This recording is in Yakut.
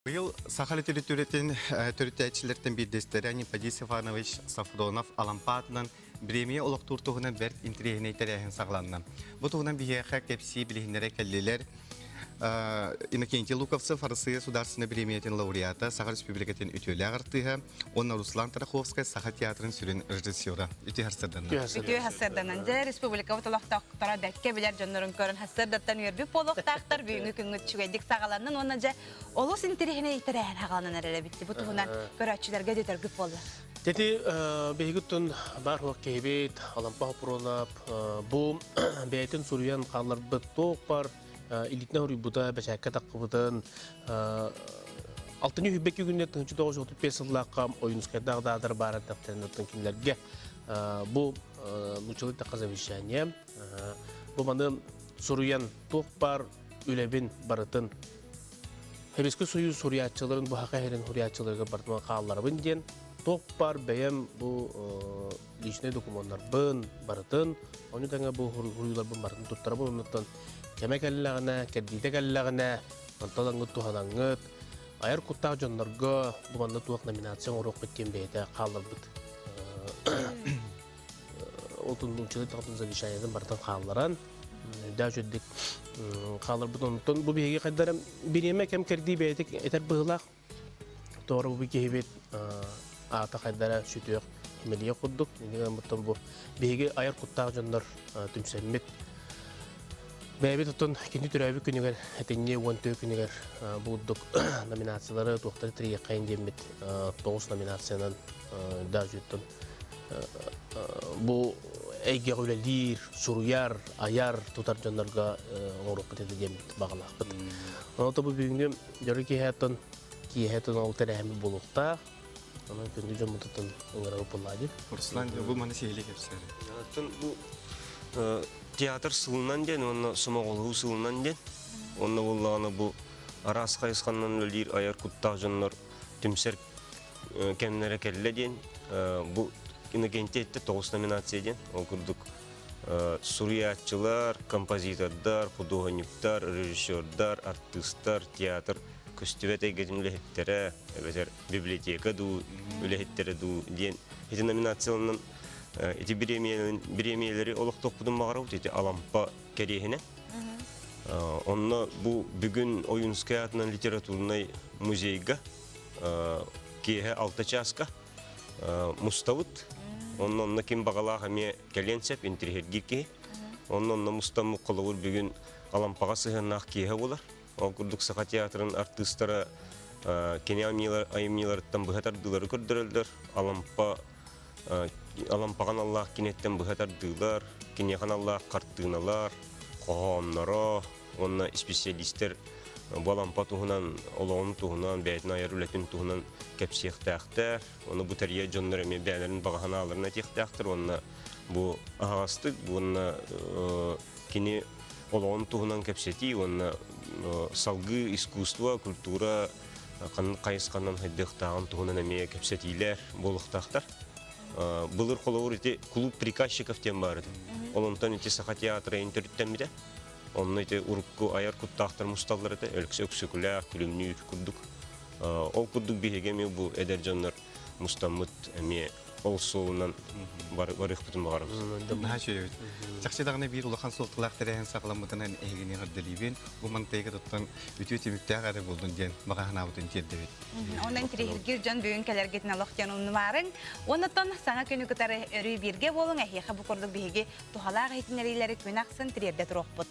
Быйыл саха литературатын төрүттээччилэртэн биирдэстэрэ Анипадий Иванович Сафронов Алампа аатынан бириэмийэ олохтуур туһунан бэрт интэриэһинэй тэрээһин саҕаланна. Бу туһунан биһиэхэ кэпсии билиһиннэрэ кэллилэр Иннокентий Луковцев Арассыыйа Судаарыстыбаннай бириэмийэтин лауреата, Саха Республикатын үтүөлээх артыыһа уонна Руслан Тараховскай Саха театрын сүрүн режиссера. Үтүө сарсыарданан. Үтүө сарсыарданан. Дьэ, республикабыт олохтоохторо бэккэ билэр дьоннорун көрөн сарсыардаттан үөрбүт буолуохтаахтар. Бүгүҥҥү күҥҥүт үчүгэйдик саҕаланнын уонна дьэ олус интэриэһинэй тэрээһин саҕаланан эрэр эбит. Бу туһунан көрөөччүлэргэ өтөргүт буолла. Тети биһигиттэн бар хуак киһибит Алампа Хопуруонап бу бэйэтин суруйан хаалларбыт туох бар илиитинэн хоруйбута бэчээккэ таххыбытын алтынньы үһүбэкки күнүнэ тыһыынча тоҕус отут биэс сыллаахха Ойуунускайдаах даатар баар эттэхтэрин кинилэргэ бу нууччалыы эттэххэ завещание бу маны суруйан туох баар үлэбин барытын Сэбиэскэй Союз суруйааччыларын бу саха иһэрин суруйааччыларыгар барытын хаалларабын диэн туох баар бэйэм бу личнэй докумуоннарбын барытын ону тэҥэ бу суруйууларбын барытын туттарабын оннуттан кэмэ кэллэҕинэ кэрдиитэ кэллэҕинэ онтон ылаҥҥыт туһанаҥҥыт айар куттаах дьоннорго бу манна туох номинация оҥоруохпут диэн бэйэтэ хаалларбыт отун нууччалыы таҕатын завещаниетын барытын хаалларан үрдээх үчүгдик хаалларбыт онтон бу биһиги хайдара бириэмэ кэм кэрдии бэйэтик этэр быһыылаах тоҕо бу киһибит аата хайдара сүтүөх химэлийэ курдук гынан бу биһиги айар куттаах дьоннор түмсэммит бэйэбит оттон кини төрөөбүт күнүгэр этинньи уон төө күнүгэр бу курдук номинациялары туохтары тэрийиэххэйин диэммит тоҕус номинациянан үрдээх бу эйгэҕэ үлэлиир, суруйар, айар, тутар дьоннорго оҥоруохпут этэ диэн баҕалаахпыт. Онон бу бүгүҥҥү дьоро киэһэттэн киэһэттэн ол тэрээһиммит буолуохтаах. Онон күндү дьоммутуттан ыҥырабыт буоллаа дии. Руслан, бу маны сиһилии кэпсээри. Оттон бу театр сылынан диэн уонна сомоҕолоһуу сылынан диэн онно буоллаҕына бу араас хайысханан үлэлиир айар куттаах дьоннор түмсэр кэмнэрэ кэллэ диэн бу Иннокентий эттэ тоҕус номинация диэн ол курдук суруйааччылар, композитордар, худуоһунньуктар, режиссердар, артыыстар, театр көстүбэт эйгэтин үлэһиттэрэ эбэтэр библиотека дуу үлэһиттэрэ дуу диэн ити номинацияларынан ити бириэмийэлэри олохтуохпутун баҕарабыт ити Алампа кэриэһинэ. Онно бу бүгүн Ойуунскай аатынан литературнай музейга киэһэ алта чааска мустабыт. Онно онно ким баҕалаах эмиэ кэлиэн сөп, интириэһиргиир киһи. Онно онно мустаммыт холобур бүгүн Алампаҕа сыһыаннаах киэһэ буолар. Ол курдук Саха театрын артыыстара кини айымньыларыттан быһа тардыылары көрдөрөллөр. Алампа Алампаҕа аналлаах киниэттэн быһа тардыылар, киниэхэ аналлаах хартыыналар, хоһоонноро уонна исписэлиистэр бу Алампа туһунан, олоҕун туһунан, бэйэтин айар үлэтин туһунан кэпсиэхтээхтэр. Ону бу тэрийэр дьоннор эмиэ бэйэлэрин баҕа санааларын этиэхтээхтэр уонна бу аһаҕастык уонна кини олоҕун туһунан кэпсэтии уонна салгыы искусство, культура ханнык хайысханан хайдыахтааҕын туһунан эмиэ кэпсэтиилэр буолуохтаахтар. Былыр холобур ити клуб приказчиков диэн баар этэ. Ол онтон ити Саха театра төрүттэммитэ. Онно ити урукку айар куттаахтар мусталлар этэ, Өлөксө Өксөкүлээх, Күлүмнүүр курдук. Ол курдук биһиги эмиэ бу эдэр дьоннор мустаммыт эмиэ ол суолунан барыахпытын баҕарабыт. Наһаа үчүгэй. Чахчы даҕаны биир улахан суолталаах тэрээһин саҕаламмытынан эһигини эҕэрдэлиибин. Бу мантайга туттан үтүө түмүктээх эрэ буоллун диэн баҕа санаабытын тиэрдэбит. Онон интириэһиргиир дьон бүгүн кэлэргитин олох диэн умнумаарыҥ. Оннуттан саҥа күнү кытары өрүү бииргэ буолуҥ. Эһиэхэ бу курдук биһиги туһалаах иһитиннэриилэри күн ахсын тириэрдэ туруохпут.